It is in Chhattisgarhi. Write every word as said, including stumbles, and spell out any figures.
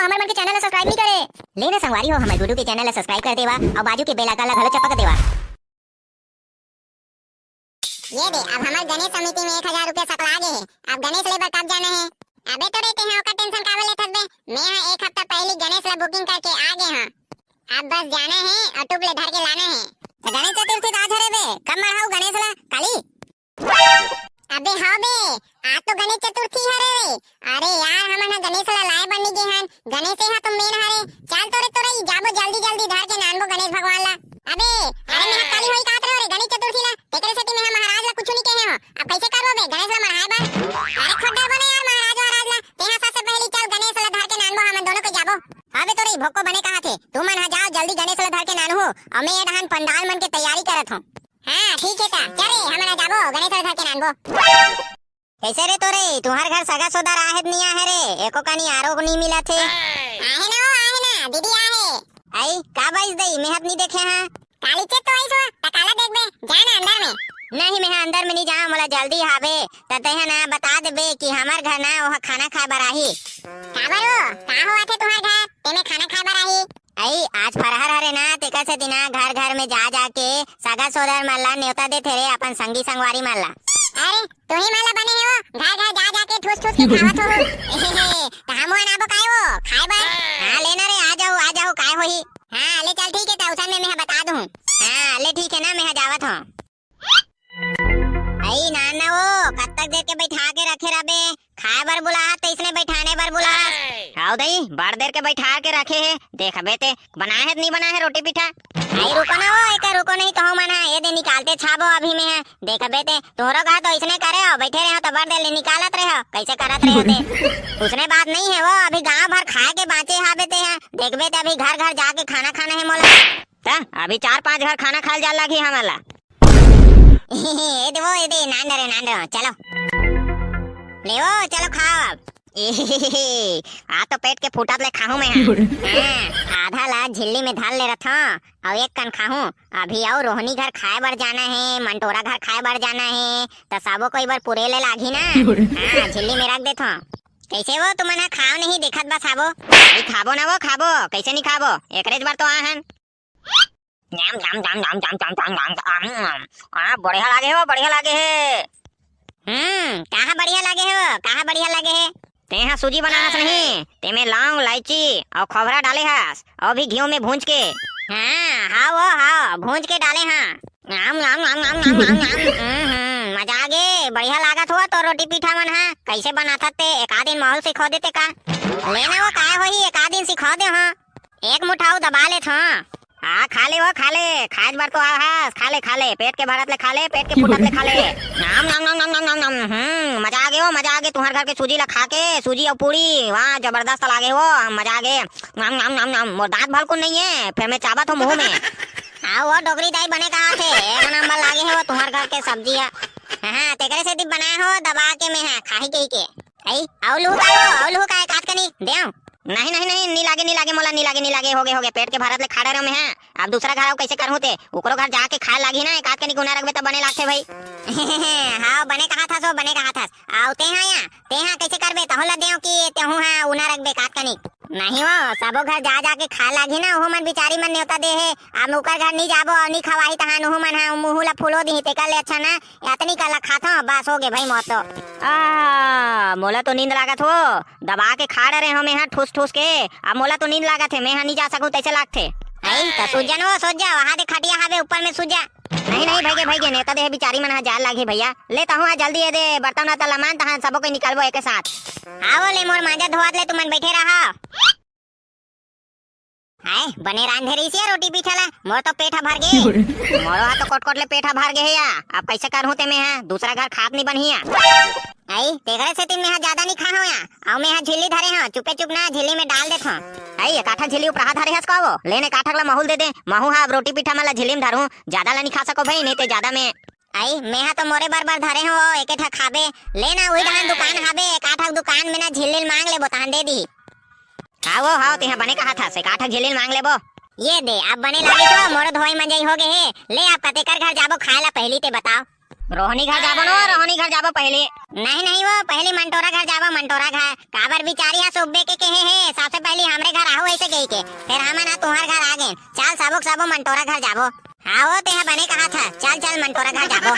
हमर मन के चैनल ला सब्सक्राइब नहीं करे। ले ना संगवारी हो, हमर गुड्डू के चैनल ला सब्सक्राइब कर देवा अउ बाजू के बेल आइकन ला घलो चपक देवा। ये दे, अब हमर गणेश समिति में एक हजार रुपया सकला गे हे। अब गणेश ले बर कब जाना हे? अबे तोरे, तेहा ओकर टेंशन काबर लेथस बे? मैं हा एक हफ्ता पहिली गणेश ला बुकिंग करके आ गे हां। अब बस जाना हे अउ टुप ले धर के लाना हे। त गणेश चतुर्थी त आज हरे बे, कब मढ़ाहू गणेश ला? काली? अबे हाँ बे, आज तो गणेश चतुर्थी हरे रे। अरे यार, हमन ह गणेश ला लाए बर नी गे हन। गणेश ह तो मेन हरे। चल तोरे तोरई, जाबो जल्दी जल्दी धर के नानबो गणेश भगवान ला। अबे, अरे मैं ह काली होही काहत रहेंव रे गणेश चतुर्थी ला। तेकरे सेती मैं ह महाराज ला कुछु नी कहे हंव। अब कइसे करबो बे गणेश ला मढ़ाए बर? अरे खोड्डर बने यार महाराज महाराज ला। तेहा सबसे पहिली चल गणेश ला धर के नानबो, हमन दोनों के जाबो। हाँ बे तोरई, भोको बने काहथे। तुमन ह जाव जल्दी गणेश ला धर के नानहू। अउ मैं ए डहान पंडाल मन के तैयारी करत हंव। हाँ, ठीक हे त, चल रे, हमन ह जाबो, गणेश ल धर के नानबो। कइसे रे तोरई, तुंहर घर सगा सोदर आहे त नी आहे रे? एको कनी आरो नी मिलत हे। आहे ना, ओ, आहे ना, दीदी आहे। आई, का बाइस दई, मेंहा त नी देखे हां। काली चेत तो आइस हो, त काला देखबे, जा ना अंदर में। नहीं, मेंहा अंदर में नी जांव, मोला जल्दी हावे, त तेंहा ना बता देबे कि हमर घर ना ओहा खाना खाए बर आही। काबर हो, का होवत हे तुंहर घर, तेमे खाना खाए बर आही? अई, आज फरहर हरे ना, तेकर सेती ना घर घर में जा जा के सगा सोदर मन ला नेवता देथे रे, अपन संगी संगवारी मन ला। अरे, तुही मन ला बने हे वो, घर घर जा जा के ठूस ठूस के खावत हो। त हमू अनाबो काय वो, खाए बर? हाँ, ले ना रे, आ जाहू, आ जाहू, काय होही? हाँ, ले चल, ठीक हे, त उसन में मैं बता दूँ। हाँ, ले ठीक हे ना, मैं जावत हूँ। अई नाना वो, कब तक देर के बैठा के रखे रहबे? खाए बर बुलाहस, तइसने बैठाने बर बुलाहस। हाव दई, बड़ देर के बैठा के रखे हे, देखबे ते, बनाए हे त नी बनाए हे रोटी पीठा? अई रुको ना वो, एकर रुको नहीं कहूँ मन हा, ये दे निकालते छाबो अभी मैं हा। देखबे ते, तोहरो घर तो इसने करे हो, बैठे रहे हो तो बड़ देर ले निकालत रहे हो, कइसे करत रहे हो ते? उसने बात नहीं हे वो, अभी गांव भर खाए के बांचे हाबे ते हा। देखबे ते अभी घर घर जाके खाना खाना हे मोला। त अभी चार पांच घर खाना खाए ल जाए लागही हमन ला। ए दे वो, ए दे, नान डरे, नान डरे, चलो। ले वो, चलो खाओ अब। ए, आ तो पेट के फूटत ले खाहूं मैं हा। हाँ, आधा ला झिल्ली में धर ले रथों, अउ एक कन खाहूं। अभी अउ रोहनी घर खाए बर जाना हे, मंटोरा घर खाए बर जाना हे, त सबो कोई बर पुरे ले लागही ना। हाँ, झिल्ली में रख देथों। कइसे वो, तुमन हा खाव नहीं देखत बस आबो? अरे खाबो ना वो, खाबो, कइसे नहीं खाबो? एकरेच बर तो आ हन। ञाम, ञाम, ञाम, ञाम, ञाम, ञाम, ञाम, ञाम, ञाम, ञाम। आ, बढ़िया लागे हे वो, बढ़िया लागे हे। हम्म, कहाँ बढ़िया लागे हे वो? कहाँ बढ़िया लागे हे? तेहा सूजी बनाहस नहीं, तेमे लौंग, लाइची अउ खोबरा डाले हस, अउ भी घीव में भूंज के। हाँ, हाँ वो, हाँ, भूंज के डाले हाँ। ञाम, ञाम, ञाम, ञाम, ञाम, ञाम, ञाम। हम्म, हम्म, मजा आ गे, बढ़िया लागत हो तो रोटी पीठा मन हा। कइसे बनाथस ते, एक आध दिन महू ल सिखो देते का? ले ना वो, काय होही, एक आध दिन सिखो दे हाँ। एक मुठा अउ दबा लेथों। हाँ, खा ले वो, खा ले, खाए बर तो आ हस, खा ले, खा ले, पेट के भरत ले खा ले, पेट के फूटत ले खा ले। नाम, नाम, नाम, नाम, नाम, नाम, नाम, हम्म, मजा आ गे वो, मजा आ गे, तुंहर घर के सूजी ला खा के, सूजी अउ पूड़ी, वाह, जबरदस्त लागे वो, मजा आ गे। नाम, नाम, नाम, नाम, मोर दांत भलकुन नहीं हे, फेर मैं चाबत हूँ मुंह में। हाँ, वो डोकरी दाई बने काहथे, एक नंबर लागे हे वो तुंहर घर के सब्जी हा। हाँ, हाँ, तेकरे सेती बनाए हो, दबा के मैं हा, खाही कही के। अई, अउ लूहू का वो, अउ लूहू का एक आध कनी देव। नहीं, नहीं, नहीं, नी लागे, नी लागे मोला, नी लागे, नी लागे, होगे, होगे, पेट के भरत ले खा डरेंव मैं हा। अब दूसरा घर अउ कइसे करहूँ ते, ओकरो घर जाके खाए लागही ना, एक आध कनी गुना रखबे त बने लागथे भाई। हाँ, बने काहथस वो, बने काहथस। अउ तेहा या, तेहा कइसे करबे, तहूँ ला देव कि तेहूँ हा उना रखबे एक आध कनी। नहीं वो, सबो घर जा जा के खाए लागही ना, ओहू मन बिचारी मन नेवता दे हे, अब ओकर घर नी जाबो अउ नी खवाही तहान ओहू मन हा मुंहू ला फूलो दिही, तेकर ले अच्छा ना, अतनी कला खाथों, बस होगे भाई मोर तो। आ, मोला तो नींद लागत हो, दबा के खा डरे हंव मैं हा ठूस ठूस के। अब मोला तो नींद लागत हे, मैं हा नी जा सकूं तइसे लागथे। अई, त सूत जा न वो, सूत जा, वहां दे खटिया हावे ऊपर में सूत जा। नहीं, नहीं, भइगे, भइगे, नेवता दे हे बिचारी मन हा जाए लागही भइया। ले तहूं हा जल्दी ए दे, बर्तन वर्तन ला मान तहान सबो कोई निकलबो एके साथ। हां वो ले मोर मांजा धोवत ले तुमन बइठे रहा। हाय, बने रांधे रहिस या रोटी पीठा ला, मोर तो पेट ह भर गे। मोरो हा तो कोट-कोट ले पेट ह भर गे हे या, अब कइसे करहूं ते में हा, दूसरा घर खात नी बनही या। आई, तेकरे सेती में हा जादा नी खाहूं या, अउ में हा झिल्ली धरे हंव, चुपे चुप ना झिल्ली में डाल देथंव। आई, एकाठा झिल्ली उपराहा धरे हस का वो, ले ने एकाठा ला महू ल दे दे, महू हा अब रोटी पीठा मन ला झिल्ली में धरहूं, जादा ला नी खा सको भई, नहीं ते जादा में आई, मेहा तो मोरे बर बर धरे हंव, एके ठा खाबे। ले ना, उही डहान दुकान हाबे, एकाठा दुकान में ना झिल्ली ल मांग लेबो, तहान दे दिही। हां वो, हां, तेहा बने काहथस, एकाठा झिल्ली ल मांग लेबो। ये दे, अब बने लागे तो, मोरो धोई मंजई होगे हे। ले, अब कतेकर घर जाबो खाए ला, पहिली ते बताव। रोहनी घर जाबो न, रोहनी घर जाबो पहिली। नहीं, नहीं वो, पहिली मंटोरा घर जाबो, मंटोरा घर। काबर बिचारी हा सुब्बे के केहे हे, सबसे पहिली हमरे ना, तुंहर घर आ गेन। चल सबो के सबो मंटोरा घर जाबो। हाँ वो, तेहा बने कहा था, चल चल मंटोरा घर जाबो।